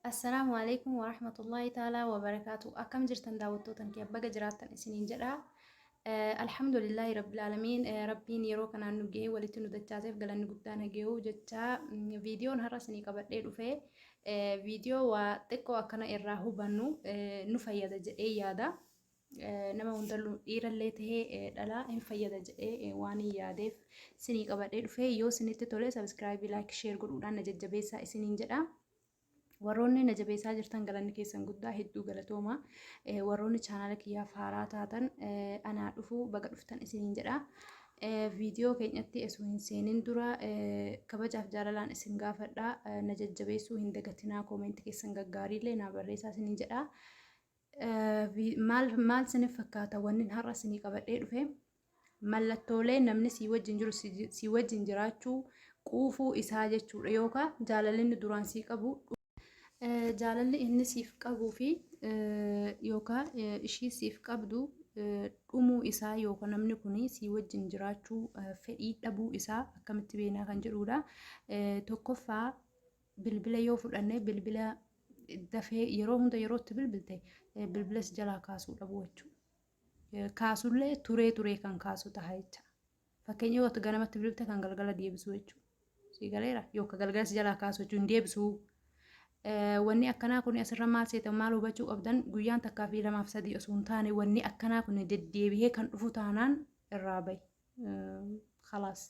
Assalaamu alaikum warahmatullahi ta'ala wabarakaatu. Akkam jirtan daawwattootan kiyya, baga jiraattan isiniin jedha. Alhamdulillahi rabbil aalamiin, rabbiin yeroo kanaan nu ga'ee walitti nu dachaaseef galanni guddaan hagee'u jecha, viidiyoon har'a isinii qabadhee dhufe viidiyoo waa xiqqoo akkana irraa hubannu nu fayyada jedhee yaada. Nama hundalluu dhiirallee tahee dhalaa hin fayyada jedhee waan hin yaadeef isinii qabadhee dhufe. Yoo isinitti tole subscribe, like, share godhuudhaan na jajjabeessaa isiniin jedha. Warroonni na jabeessaa jirtan galanni keessan guddaa, hedduu galatooma. Warroonni chaanaala kiyyaaf haaraa taatan anaa dhufu, baga dhuftan isiniin jedha. Viidiyoo keenyatti osoo hin seenin dura kabajaaf jaalalaan isin gaafadha. Na jajjabeessuu hin dagatinaa, koomentii keessan gaggaariillee naa barreessaa isiniin jedha. Maal maal isiniif fakkaata wanni har'a isinii qabadhee dhufe? Mallattoolee namni sii wajjin jiru sii wajjin jiraachuu quufuu isaa jechuudha, yookaan jaalalli inni duraan sii qabu, jaalalli inni siif qabuu fi yookaan ishii siif qabdu dhumuu isaa, yookaan namni kun sii wajjin jiraachuu fedhii dhabuu isaa akkamitti beeknaa kan jedhudha. Tokkoffaa, bilbila yoo fudhanne, bilbila dafee yeroo hunda yeroo itti bilbilte bilbila si jalaa kaasuu dhabuu jechuudha. Kaasullee turee turee kan kaasu ta'a jecha. Fakkeenya, yoo ganamatti bilbilte kan galgala deebisuu jechuudha. Si galeera? Yookaan galgala si jalaa kaasu jechuun hin deebisuu. Wanni akkanaa kun asirra maal seetan, maal hubachuu qabdan? Guyyaan takkaa fi lamaaf sadii osoo hin taane, wanni akkanaa kun deddeebi'ee kan dhufu taanaan irraa bahi. Khalaas,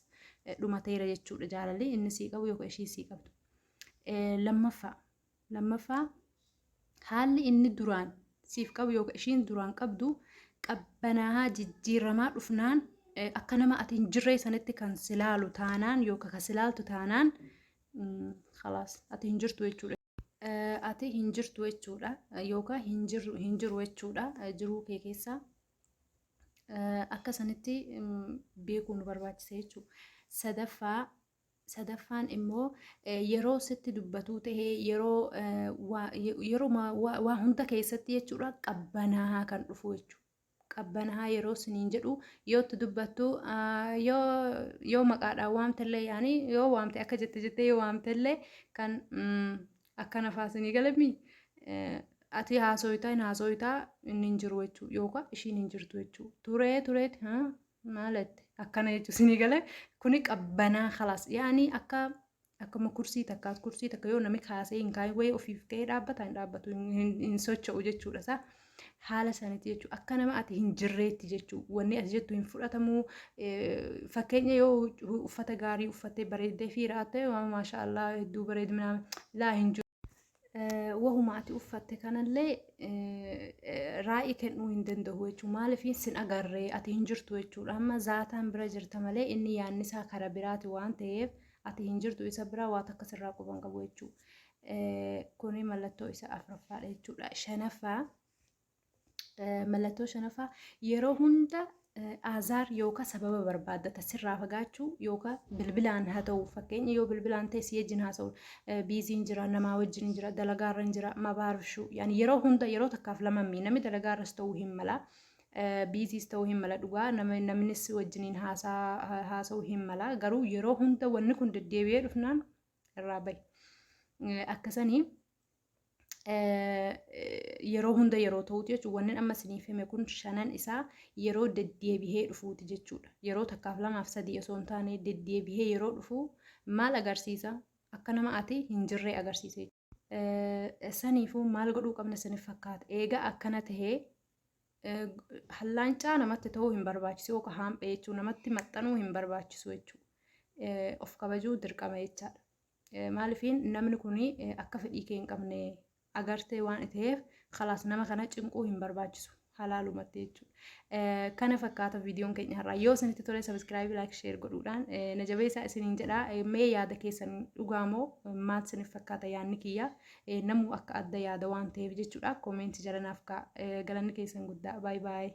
dhumateera jechuudha jaalalli inni sii qabu yookaan ishii sii qabdu. Lammaffaa, haalli inni duraan siif qabu yookaan ishiin duraan qabdu qabbanaa'aa jijjiiramaa dhufnaan, akka nama ati hin jirree sanitti kan si laalu taanaan yookaan kan si laaltu taanaan, khalaas, ati hin jirtu jechuudha. Ati hin jirtu jechuudha yookaan hin jiru hin jiru jechuudha jiruu kee keessa. Akka sanitti beekuu nu barbaachisa jechuudha. Sadaffaan immoo yeroo sitti dubbatuu tahee yeroo waa hunda keessatti jechuudha qabbanaa'aa kan dhufu jechuudha. Qabbanaa'aa yeroo siniin jedhu, yoo itti dubbattu, yoo maqaadhaan waamtellee, yaani yoo waamte akka jette jettee yoo waamtellee kan akkana faasinii galami, ati haasoyitaa hin haasoyitaa inni hin jiru jechuudha yookaan ishiin hin jirtu jechuudha. Turee tureeti maalette akkana jechuun isinii galee? Kuni qabbanaa, khalaas, yaani akka akkuma kursii takkaat, kursii takka yoo namni kaasee hin kaayin wayii ofiif ka'ee dhaabbata hin dhaabbatu, hin socho'u jechuudha isaa. Haala sanitti jechuudha, akka nama ati hin jirreetti jechuudha, wanni ati jettu hin fudhatamu. Fakkeenya, yoo uffata gaarii uffattee bareeddee fi raatte, maasha Allah, hedduu bareedina laa hin jiru. Wahuma ati uffatte kanallee raa'ii kennuu hin danda'u jechuudha. Maaliif? Sin agarree, ati hin jirtu jechuudha. Amma zaataan bira jirta malee inni yaadni isaa kara biraati waan ta'eef ati hin jirtu isa bira, waa takka sirraa quban qabu jechuudha. Kuni mallattoo isa afuraffaadha jechuudha. Shanaffaa, mallattoo shanaffaa, yeroo hunda aazaar yookaan sababa barbaaddata sirraa fagaachuu, yookaan bilbilaan haa ta'u. Fakkeenya, yoo bilbilaan ta'e si wajjin haasa'u, biiziin jira, namaa wajjin jira, dalagaarra hin jira, mabaarshuu, yaani yeroo hunda, yeroo takkaaf lama mii namni dalagaarras ta'uu hin mala, biiziis ta'uu hin mala, dhugaa namnis wajjiniin haasa'uu hin mala, garuu yeroo hunda wanni kun deddeebi'ee dhufnaan irraa bahi. Akkasanii yeroo hunda yeroo ta'uuti jechuudha. Wanni amma isiniif hime kun shanan isaa yeroo deddeebihee dhufuuti jechuudha. Yeroo takkaaf lamaaf sadii osoo hin taane deddeebihee yeroo dhufu maal agarsiisa? Akka nama ati hin jirree agarsiisa. Saniifuu maal godhuu qabna isiniif fakkaata? Eega akkana tahee hallaancaa namatti ta'uu hin barbaachisu, yookaan haamphee jechuun namatti maxxanuu hin barbaachisu jechuudha. Of kabajuu dirqama jechaadha. Maaliifiin namni kun akka fedhii kee hin qabne agartee waan ta'eef, khalaas, nama kana cinquu hin barbaachisu halaalumatti jechuudha. Kana fakkaata viidiyoon keenya har'aa. Yoo isinitti tole subscribe, like, share godhuudhaan na jabeessaa isiniin jedha. Mee yaada keessan, dhugaa moo maal isiniif fakkaata yaadni kiyya? Namuu akka adda yaada waan ta'eef jechuudha. Koomentii jala naaf ka'a. Galanni keessan guddaa. Baay baay.